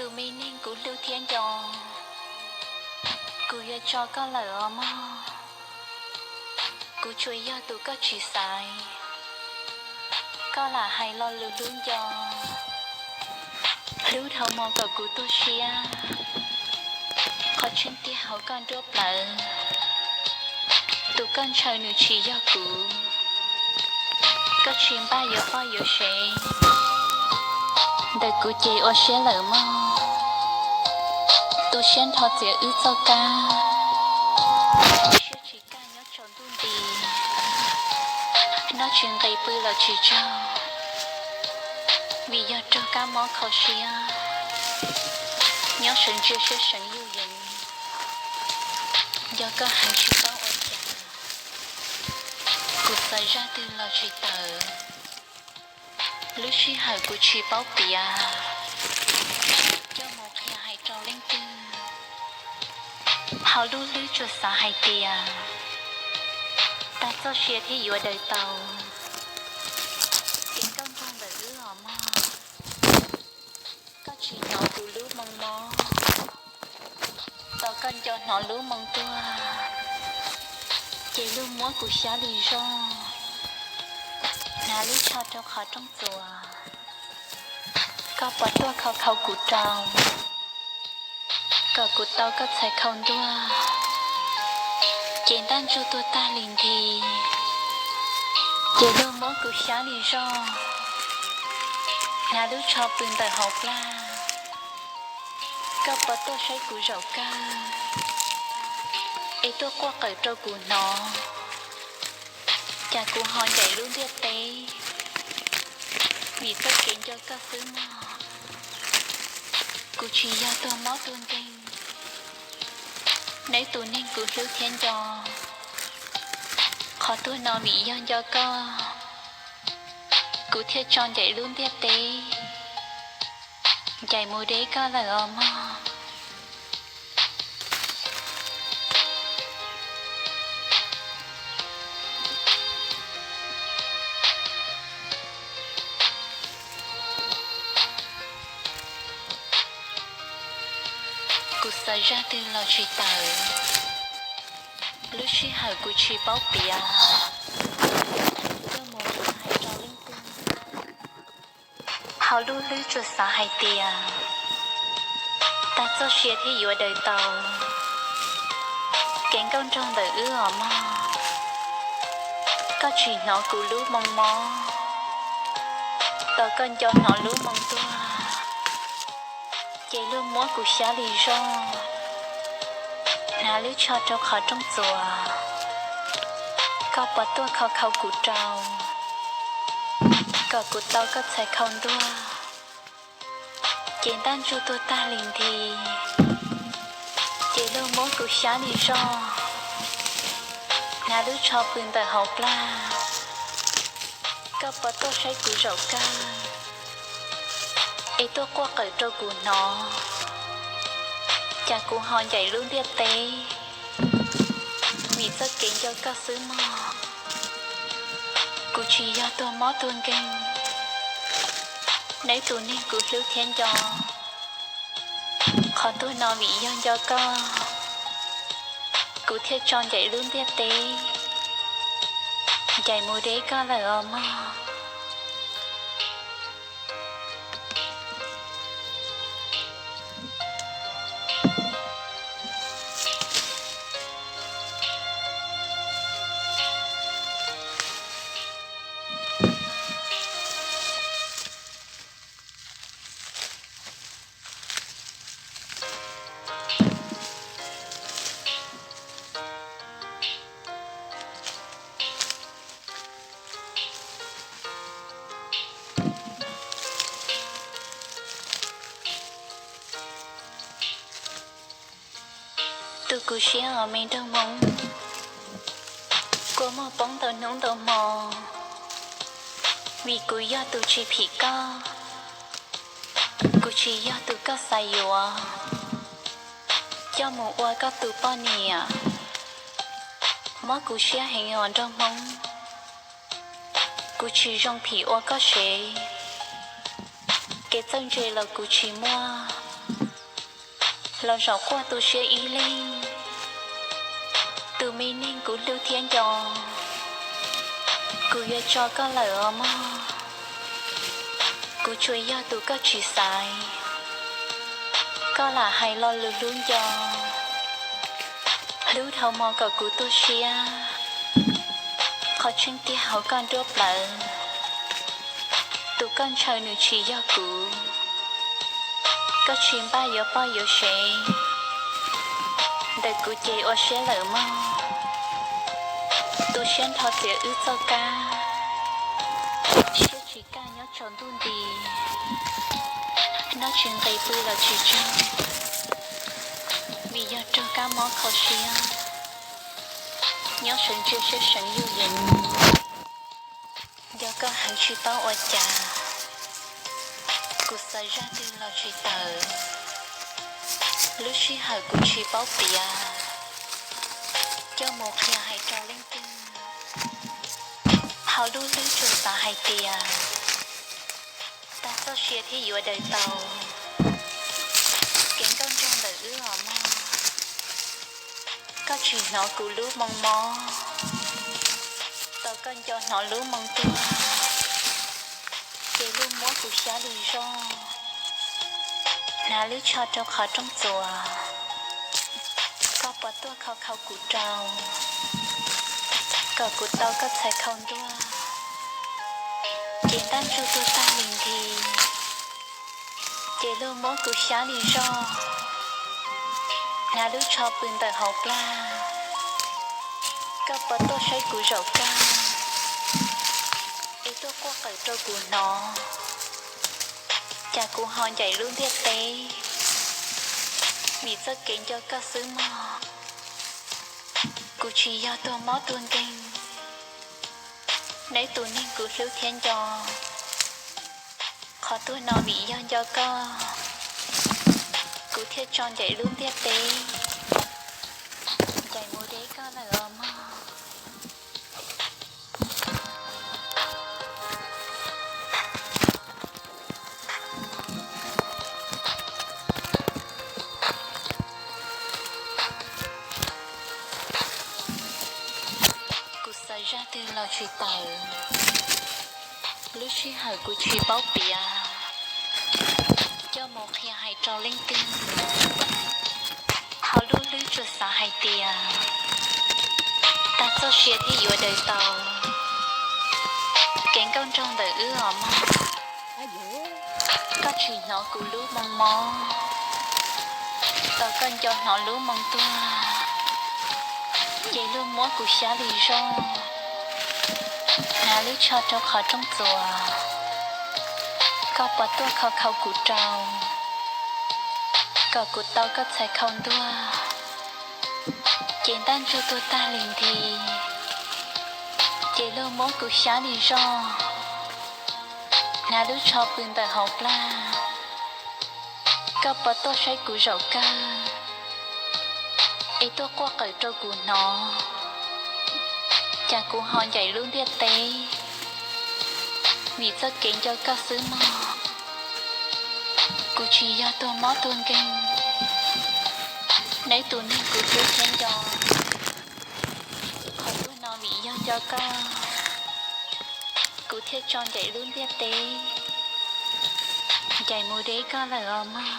Tus me neeg kuv hlub thiab nco, kuv yuav tso koj lawm os mog. Kuv tsuas yog tus koj tsis xaiv, koj lam hais lo lus hlub nco. Hlub dhau hmo kom kuv tuag siab, qhov tseeb tiag hauv koj nruab plawv. Tus koj ntshaw nws tsis yog kuv, koj tsis npaj yuav poj yuav sev. Ntawm kuv ces ua siab lawm mog, tu siab nrho txiav wb txoj kab. Siab tsis kaj nyob tsaus ntuj nti, noj tsis nqis pw los tsis tsaug, vim yog raug kab mob kho siab, nyob sawv ntsia siab seev yuj yees. Nco koj heev tsis paub ua cas, kuv xav zaj twg los tsis tawm. Lub sij hawm kuv tsis paub piav, coj mus qhia hais rau leej twg. Hauv lub hlwb tsuas xav hais tias, tag txoj sia thiaj yuav daws tau. Kev nkauj nraug ntawm wb os mog, koj tsis hnov kuv lub moo mob, tos koj nco hnov lub moo tuag, ces luag muab kuv xyab li zog, hnav lub tsho rau qhov rooj txuas. Koj puas tuaj khau khau kuv rau, kom kuv tau koj txhais khau ntuag, ces ntaj ntsug tuag tag li nthi, ces luag muab kuv xyab li zog, hnav lub tsho pw ntawm hauv plag. Koj puas tuaj saib kuv zaum kawg, es tuaj quaj qawm rau kuv hnov, cas kuv ho ncaim lub ntiaj teb, vim txoj kev nco koj xwb mog. Kuv tsis yog tuag mob tuag nkeeg, neb tus neeg kuv hlub thiab nco. Qhov tuag no vim yog nco koj, kuv thiaj tso ncaim lub ntiaj teb, ncaim mus deb koj lawm os mog. Kuv xav zaj twg los tsis tawm, lub sij hawm kuv tsis paub piav, coj mus qhia hais rau leej twg. Hauv lub hlwb tsuas xav hais tias, tag txoj sia thiaj yuav daws tau. Kev nkauj nraug ntawm wb os mog, koj tsis hnov kuv lub moo mob, tos koj nco hnov lub moo tuag, ces luag muab kuv xyab li zog, hnav lub tsho rau qhov rooj txuas. Koj puas tuaj khau khau kuv rau, kom kuv tau koj txhais khau ntuag, ces ntaj ntsug tuag tag li nthi, ces luag muab kuv xyab li zog, hnav lub tsho pw ntawm hauv plag. Koj puas tuaj saib kuv zaum kawg, es tuaj quaj qawm rau kuv hnov, cas kuv ho ncaim lub ntiaj teb, vim txoj kev nco koj xwb mog. Kuv tsis yog tuag mob tuag nkeeg, neb tus neeg kuv hlub thiab nco. Qhov tuag no vim yog nco koj, kuv thiaj tso ncaim lub ntiaj teb, ncaim mus deb koj lawm os mog. Tu kuv siab os me nraug Hmoob, kua muag poob ntau hnub ntau hmo, vim kuv yog tus tsis phim koj, kuv tsis yog tus koj xav yuav, coj mus ua koj tus poj niam. Mob kuv siab heev os nraug Hmoob, kuv tsis zoo phim ua koj sev, kev txawj ntse los kuv tsis muaj, Los zaum quaj tu siab ib leeg, tus me neeg kuv hlub thiab nco, kuv yuav tso koj lawm os mog. Kuv tsuas yog tus koj tsis xaiv, koj lam hais lo lus hlub nco, hlub dhau hmo kom kuv tu siab, qhov tseeb tiag hauv koj nruab plawv. Tus koj ntshaw nws tsis yog kuv, koj tsis npaj yuav poj yuav sev, ntawm kuv ces ua siab lawm mog. Tu siab nrho txiav wb txoj kab, siab tsis kaj nyob tsaus ntuj nti, noj tsis nqis pw los tsis tsaug, vim yog raug kab mob kho siab, nyob sawv ntsia siab seev yuj yees. Nco koj heev tsis paub ua cas, kuv xav zaj twg los tsis tawm, lub sij hawm kuv tsis paub piav, coj mus qhia hais rau leej twg, hauv lub hlwb tsuas xav hais tias, tag txoj sia thiaj yuav daws tau, kev nkauj nraug ntawm wb os mog. Koj tsis hnov kuv lub moo mob, tau koj nco hnov lub moo tuag, ces luag muab kuv xyab li zoj, hnav lub tsho rau qhov rooj txuas. Koj puas tuaj khau khau kuv rau, kom kuv tau koj txhais khau ntuag, ces ntaj ntsug tuag tag li nthi, ces luag muab kuv xyab li zoj, hnav lub tsho pw ntawm hauv plag. Koj puas tuaj saib kuv zaum kawg, es tuaj quaj qawm rau kuv hnov, cas kuv ho ncaim lub ntiaj teb, vim txoj kev nco koj xwb mog. Kuv tsis yog tuag mob tuag nkeeg, neb tus neeg kuv hlub thiab nco, qhov tuag no vim yog nco koj, kuv thiaj tso ncaim lub ntiaj teb, ncaim mus deb koj lawm os mog. Kuv xav zaj twg los tsis tawm, lub sij hawm kuv tsis paub piav, coj mus qhia hais rau leej twg. Hauv lub hlwb tsuas xav hais tias, tag txoj sia thiaj yuav daws tau, kev nkauj nraug ntawm wb os mog. Koj tsis hnov kuv lub moo mob, tau koj nco hnov lub moo tuag, ces luag muab kuv xyab li zoj, hnav lub tsho rau qhov rooj txuas, koj puas tuaj khau khau kuv rau, kom kuv tau koj txhais khau ntuag, ces ntaj ntsug tuag tag li nthi, ces luag muab kuv xyab li zoj, hnav lub tsho pw ntawm hauv plag. Koj puas tuaj saib kuv zaum kawg, es tuaj quaj qawm rau kuv hnov, cas kuv ho ncaim lub ntiaj teb, vim txoj kev nco koj xwb mog. Kuv tsis yog tuag mob tuag nkeeg, neb tus neeg kuv hlub thiab nco, qhov tuag no vim yog nco koj, kuv thiaj tso ncaim lub ntiaj teb, ncaim mus deb koj lawm os mog.